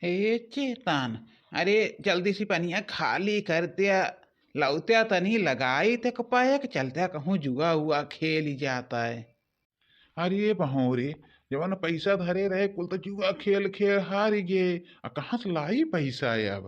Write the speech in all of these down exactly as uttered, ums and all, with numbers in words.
हे चेतन, अरे जल्दी से पनिया खाली कर द्या, लौत्या तनी लगाइत एक पैक, चलत्या कहूँ जुआ उआ खेली जात है। अरे बहोरे, जवन पैसा धरे रहे कुल तो जुआ खेल खेल हारि गे, आ कहाँ से लाई पैसा अब?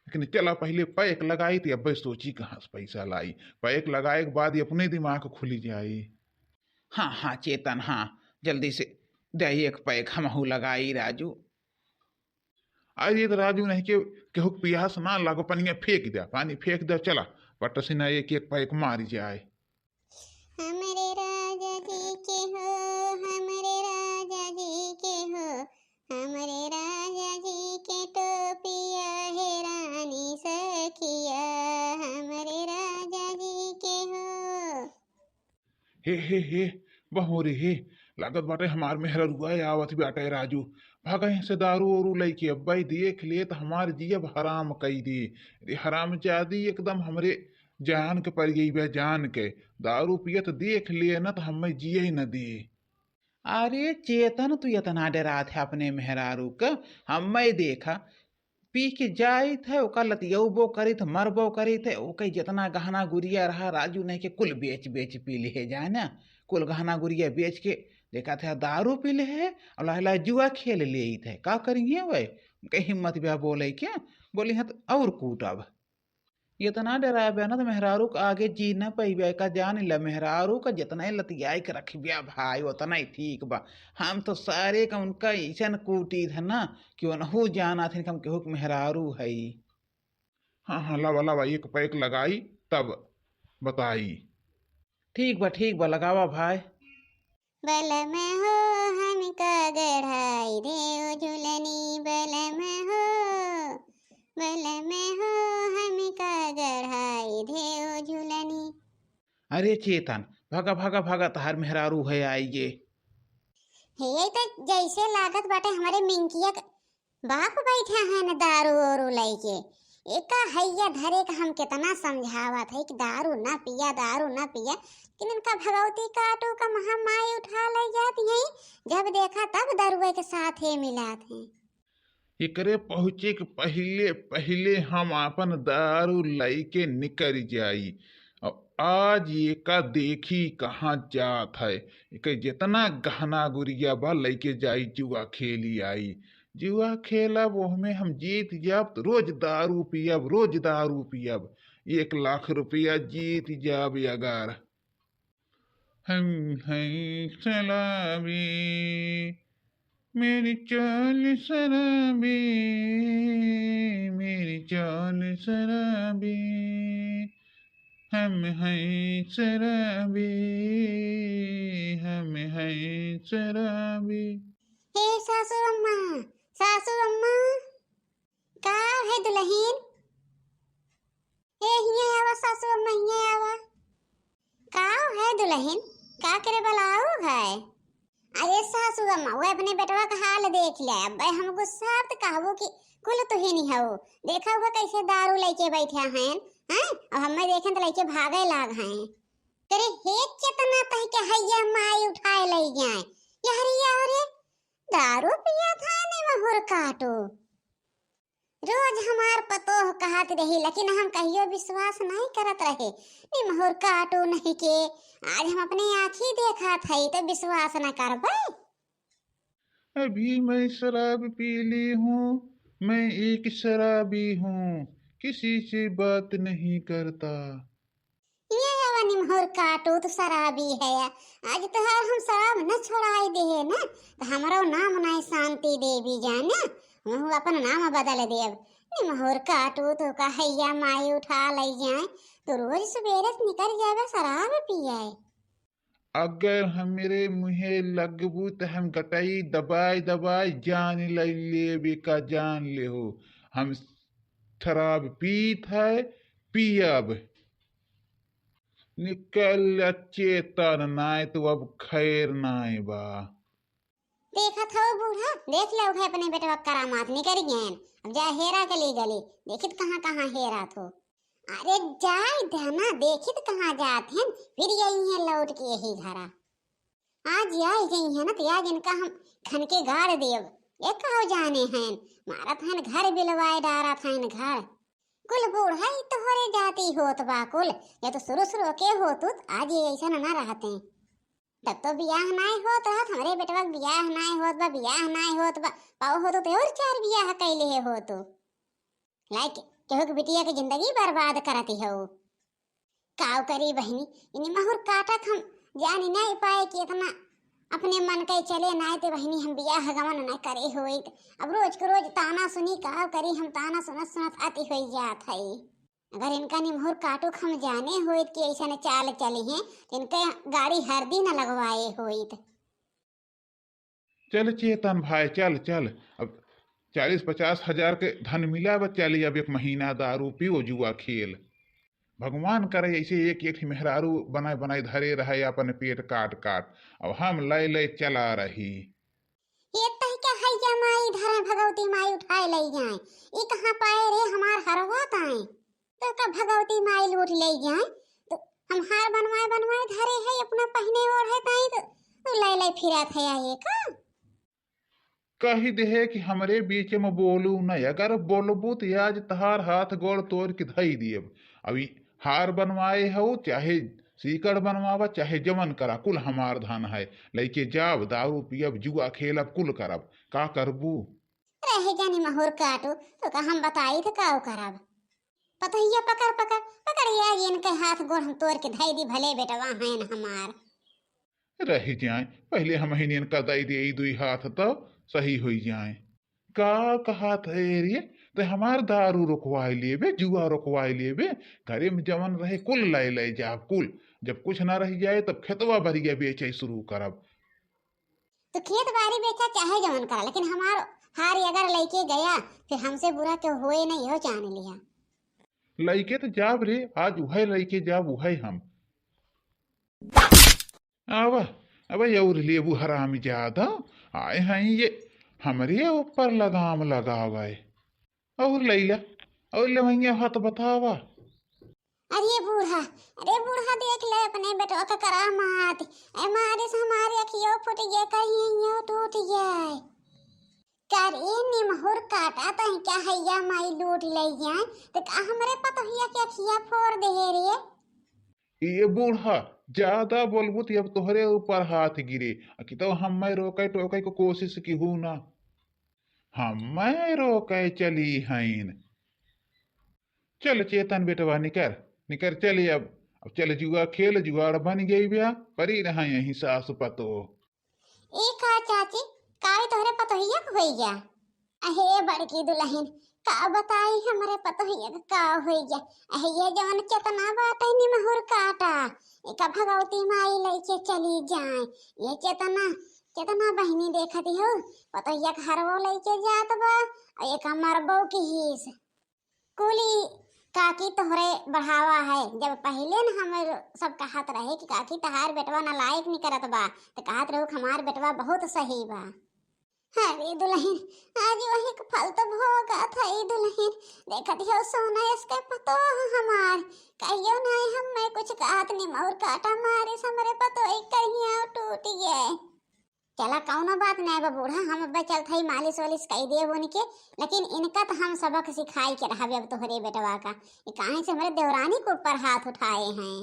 लेकिन चला पहिले पैक लगाइत, अब्बे सोची कहाँ से पैसा लाई। पैक लगाए के बाद ही अपने दिमाग खुली जाई। हाँ हाँ चेतन, हाँ जल्दी से दे एक पैक हमहू लगाई राजू। अरे तो राजू नहीं के केहू के पियास ना लागो, पनिया फेंक द्या, पानी फेंक द्या, चला पटसिना एक एक पैक मारी जाए। हमरे राजा जी के हो, हमरे राजा जी के हो, हमरे राजा जी के टोपिया हे रानी सखिया, हमरे राजा जी के हो। हे हे हे, बहोरे हे, लागत बाटे हमार मेहररुआ आवत बाटे राजू। भागा यहाँ से दारू ओरू लइके, अब्बे देख ले त हमार जियब हराम कई दे। अरे हरामजादी एकदम हमरे जान के पड़ गई बे, जान के। दारू पियत देख ले न त हमें जिये न दे। अरे चेतन, तू इतना डरात है अपने मेहरारू के? हमें देखा, पी के जाइत है, ओका लतियौबो करित, मरबो करित है, ओके जितना गहना गुरिया रहा राजू नहीं के कुल बेच बेच पी ले है, जाए ना, कुल गहना गुरिया बेच के देखा था दारू पी ले है और लाहे लाहे जुआ खेल लेइत है। का करिए वह? उनके हिम्मत ब्या बोले क्या? बोली हाँ तो और कूटब। इतना डराबे ना तो मेहरारू के आगे जी न पइबे का, जान ल मेहरारू का जितना लतियाई के रखबे भाई उतना ही ठीक बा। हम तो सारे का उनका ऐसन कूटी थे ना कि उनहू जाना थे कि हम केहू के मेहरारू हई। हाँ हाँ, लावा लावा, एक पैक लगाई तब बताई। ठीक बा ठीक बा, लगावा भाई। बलम हो हमका गढ़ाई देव झुलनी, बलम हो, बलम हो हमका गढ़ाई देव झुलनी। अरे चेतन, भागा भागा भागा, तहार मेहरारू है आई गे। हे, ये तो जैसे लागत बाटे हमारे मिंकिया के बाप बैठा है न दारू ओरू लइके। एका हैया धरे का हम कितना समझावत है कि दारू ना पिया, दारू ना पिया, लेकिन इनका भगवती काटू का महा माई उठा ले जात है। जब देखा तब दरुए के साथ ही मिलात है। एकरे पहुँचे के पहिले पहिले हम आपन दारू लइके निकल जाई। अब आज एका देखी कहाँ जात है, एके जितना गहना गुरिया बा लइके जाई, जुआ खेली आई। जुआ खेलब, ओहमे हम जीत जाब त रोज दारू पियब, रोज दारू पियब। एक लाख रुपया जीत जाब अगर। हम हैं शराबी, मेरी चाल शराबी, मेरी चाल शराबी, हम हैं शराबी, हम हैं शराबी। हे सासू अम्मा, सासू अम्मा, का है दुलहिन? हे हियाँ आवा सासू अम्मा, हियाँ आवा। का है दुलहिन, का करे बलाऊ है? अरे सासू अम्मा, वो अपने बेटवा का हाल देख ले। अब हम गुस्सा तो कहबो कि कुल तुहिन हऊ। देखा हुआ कैसे दारू लइके बैठा हैं, हैं? अब हमें देखें तो लइके भागे लाग हैं। तेरे हे चेतना तह के हैया माई उठाए ले जाए। यार, यार, दारू पिया था ने महुर काटो। रोज हमार पतोह कहत रही, लेकिन हम कहियो विश्वास नहीं करत रहे। निमहुर काटू नहीं के, आज हम अपने आँखी देखत हई, तो विश्वास न करबे? अभी मैं शराब पी ली हूँ, मैं एक शराबी हूँ, किसी से बात नहीं करता। ये आवा निमहुर काटू, तू शराबी है। आज तोहार हम शराब न छोड़ाई देहे ना, तो हमरो नाम नाई शांति देवी जाने, हमहू अपन नाम बदल देब। निमहुर काटू, तो का हैया माई उठा लई जाए, तो रोज सुबेरे से निकल जाबे शराब पिए। अगर हमरे मुँहे लगबू, तो हम गटई दबाई दबाई जान लई लेबे का, जान लेहो। हम शराब पीत है, पियब। निकल चेतन, नाय तो अब खैर नाय बा। देखत हो बूढ़ा, देख ले उहे अपने बेटवा करामात निकल गए। अब जा हेरा गली गली, देखित कहाँ कहाँ हेरा थो। अरे जाए देना, देखित कहाँ जात हैं, फिर यही है लौट के यही घरा। आज आई गई है ना, तो आज इनका हम खन के गाड़ देब। ए काव जाने हैं, मारत हैं घर बिलवाए डारत हैं घर। कुल बूढ़ा ई तोहरे जाति होत बा कुल, या तो शुरू शुरू के होतुत आज ये ऐसा ना रहते। तब तो बियाह नाय होत रहत, हमरे बेटवा के बियाह नाय होत बा, बियाह नाय होत बा, पाओ होतुत और चार बियाह कैले हे होतु। लाइक केहू के बिटिया के जिंदगी बर्बाद करती हो। काव करी बहिनी, इन्हीं महुर काटा क हम जानी नाय पाए कि इतना अपने मन के चले नाय ते बहिनी हम बियाह गवन न करे होइत। अब रोज के रोज ताना सुनी, काव करी हम ताना सुनत सुनत अति होई जात है। अगर इनका निमहुर काटो क हम जाने होइत कि ऐसा न चाल चली हैं, तो इनके गाड़ी हरदी न लगवाए होइत। चल चेतन भाई, चल, चल। अब चालीस पचास हजार के धन मिला बा, चली अब एक महीना दारू पियो, जुआ खेल। भगवान करे ऐसे एक एक मेहरारू बनाए बनाए धरे रहे अपन पेट काट काट। अब हम लय लय चला रही। ये तह क्या है जमाई धरे भगवती माई उठाए ले जाए। ई कहाँ पाए रे हमार हरवा ताए। तो का भगवती माई लूट ले जाए। तो हम हार बनवाए बनवाए धरे है अपना पहने ओढ़े ताई तो, तो लय लय फिरत है ये का। कही देहे कि हमरे बीच में बोलू न, अगर बोलबू तो आज तहार हाथ गोड़ तोड़ के धई दियब। अभी हार बनवाए हो, चाहे सीकड़ बनवावा, चाहे जवन करा, कुल हमार धन है। लइके जाब, दारू पियब, जुआ खेलब, कुल करब। का करबू? रहे जानी महुर काटू, तो का हम बताई तो का करब? पतोहिया पकड़, पकड़, पकड़, ये आज इनके हाथ गोड़ हम तोड़ के धई दी, भले बेटवा हैं न हमार। रह जाए, पहले हम ही इनका दई दे ई दुई हाथ तो सही होई जाए। का कहत है रे? ते हमार दारू रोकवाए लेबे, जुआ रोकवाए लेबे, घरे में जवन रहे कुल लय लय जाब कुल। जब कुछ ना रह जाए तब खेतवा बरिया बेचे शुरू करब। तो खेत बारी बेचा चाहे जवन करा, लेकिन हमार हार अगर लइके गया फिर हमसे बुरा केहू होए नहीं, हो जान लिया। लइके तो जाब रे, आज उहे लइके जाब, उहे हम। आवा, अब और लेबू हरामजादा, आए हैं ये हमरे ऊपर लगाम लगावे। और लैला, और लेवैया हाथ बतावा। अरे बूढ़ा, अरे बूढ़ा, देख ले अपने बेटवा का करामात। ए मारे से हमारे अखियो फूट गए, कहीं यो टूट गए। का रे निमहुर काटा, तहीं क्या हैया माई लूट ले जाए, तो का हमरे पतोहिया के अखिया फोड़ दे रे? ए बूढ़ा, ज्यादा बोलबू तो अब तोहरे ऊपर हाथ गिरे। आ कि तो हम्मे रोके टोके को कोशिश किहू ना। हम्मे रोके चली हईन। चल चेतन बेटवा, निकर, निकर चली अब। अब चल जुआ खेल, जुआड़ बन गई ब्या, परी रहा यहीं सास पतो। ए का चाची, काई तोहरे पतोहिया के होई गया? अहे बड़की दुलहिन, का बताई हमरे पतोहिया के का होई गया? अहे ये जवन चेतना बाटे निमहुर काटा, एका भगवती माई लइके चली जाए। ये चेतना, चेतना बहिनी देखत हो, पतोहिया के हरवो लइके जात बा, अउ एका मरबो किहिस। कुली काकी तोहरे बढ़ावा है। जब पहिले न हम सब कहत रहे कि काकी तहार बेटवा नालायक निकरत बा, त कहत रहू कि हमार बेटवा बहुत सही बा। अरे दुलहिन, आज वही के फल तो भोगत है दुलहिन। देखत हो सोना इसके पतोह हमार, कहियो नाई हम्मे कुछ कहत निमहुर काटा मारिस हमरे पतोह कहिया टूट गए। चला, कौनो बात नाय बा बूढ़ा, हम अब्बे चलत हई, मालिश वालिश कई देब उनके, लेकिन इनका त हम सबक सिखाई के रहबे अब तोहरे बेटवा का। ये काहे से हमरे देवरानी के ऊपर हाथ उठाए हैं?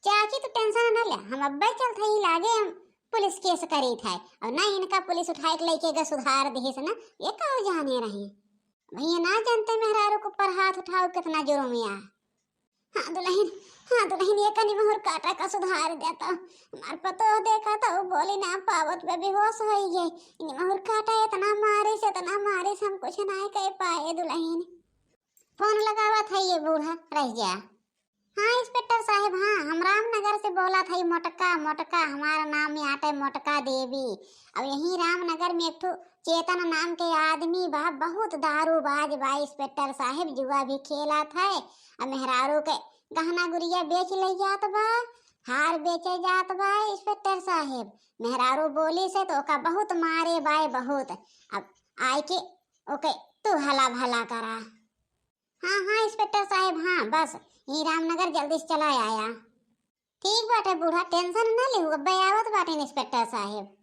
चाची, तू tension न ले, हम अब्बे चलत हई, लागे हम पुलिस केस करीत है, और ना इनका पुलिस उठाए के लइके ग सुधार दिहिस ना, ये का जाने रही। भैया ना जानते मेहरारू के ऊपर हाथ उठाओ कितना जुर्म या। हाँ दुलहिन, हाँ दुलहिन, ये कनी महुर काटा का सुधार देता। हमार पतोह देखा था, वो बोली ना पावत बे, बेहोश होई गई। इन महुर काटा इतना मारिस, इतना मारिस, हम कुछ ना कह पाए दुलहिन। फोन लगावा था ये बूढ़ा, रह जा। हाँ इंस्पेक्टर साहब, हाँ, हम रामनगर से बोला था, मोटका, मोटका, हमारा नाम में आटे मोटका देवी। अब यही रामनगर में एक ठो चेतन नाम के आदमी बा, बहुत दारूबाज बा इंस्पेक्टर साहब, जुआ भी खेलत है, आ मेहरारू के गहना गुरिया बेच ले जात बा, हार बेचे जात बा इंस्पेक्टर साहब। मेहरारू बोली से तो ओका बहुत मारे बाय बहुत। अब आए के ओके तू हला भला करा। हाँ हाँ इंस्पेक्टर साहब, हाँ बस ही रामनगर जल्दी से चला आया। ठीक बाटे बूढ़ा, tension ना लेहू, अब्बे आवत बाटे इंस्पेक्टर साहब।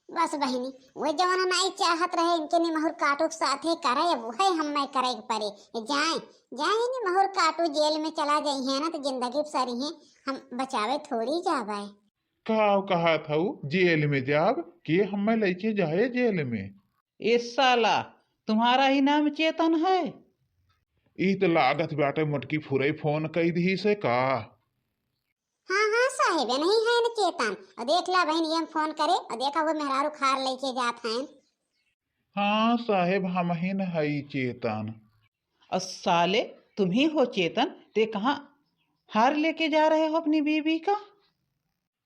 बस बहिनी, वो जवन नाई चाहत रहे इनके निमहुर काटू के साथे करे, अब वही हम्मे करे के पड़े। जाए, जाए निमहुर काटू जेल में चला जाई है ना, तो जिंदगी सरी है, हम बचावे थोड़ी जावे। का कहत हऊ, जेल में जाब? के हम्मे लेके जाए जेल में? ए साला, तुम्हारा ही नाम चेतन है? ई तो लागत बाटे मोटकी फुरई फोन कई दी से का? हाँ, हाँ साहेब, ये नहीं है न चेतन। और देख ला बहन, ये हम फोन करे और देखा वो मेहरारू खार लेके जात हैं। हाँ साहेब, हम ही न हई चेतन। और साले, तुम ही हो चेतन, ते कहाँ हार लेके जा रहे हो अपनी बीबी का?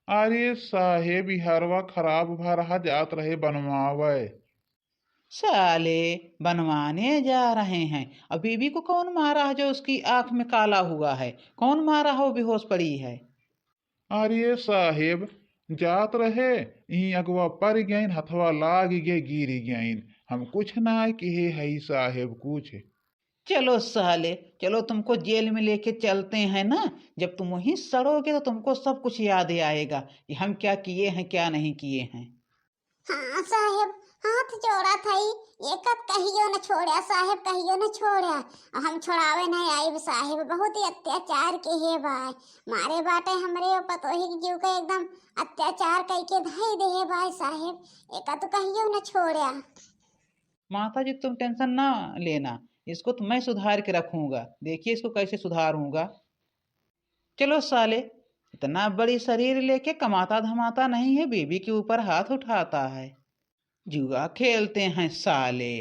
अरे साहेब, ई हरवा खराब भा रहा, जात रहे बनवावे। साले बनवाने जा रहे हैं। अब बीबी को कौन मारा है जो उसकी आंख में काला हुआ है? कौन मारा है वो बेहोश पड़ी है? अरे साहेब, जात रहे, यहीं अगवा पड़ गइन, हथवा लाग गए, गिर गइन। हम कुछ ना किहे हई साहेब, कुछ। चलो साले, चलो तुमको जेल में लेके चलते हैं ना, जब तुम वहीं सड़ोगे तो तुमको सब कुछ याद आएगा कि हम क्या किए हैं, क्या नहीं किए हैं। हाँ साहेब, हाथ जोड़ा थई, एकत कहियो न छोड़ा साहेब, कहियो न छोड़ा। और हम छोड़ावे नहीं आइब साहेब, बहुत ही अत्याचार किहे बाय, मारे बाटे हमरे पतोही के जीव का एकदम अत्याचार कई के धई दे बाय साहेब, एकत कहियो न छोड़ा। माता जी, तुम टेंशन ना लेना, इसको तो मैं सुधार के रखूंगा। देखिए इसको कैसे सुधारूंगा। चलो साले, इतना बड़ी शरीर लेके कमाता धमाता नहीं है, बीबी के ऊपर हाथ उठाता है। जुआ खेलते हैं साले।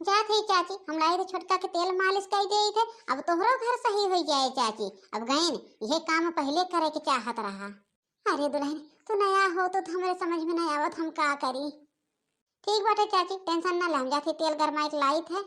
जात ही चाची, हम लाई थे छोटका के तेल मालिश कर दे थे, अब तोहरो घर सही हो जाए चाची। अब गइन, यह काम पहले करे के चाहत रहा। अरे दुल्हन, तू नया हो तो, तो हमरे समझ में नहीं आवत, हम का करी। ठीक बाटे चाची, टेंशन ना ले, हम जात ही तेल गरमाई के लाई थे।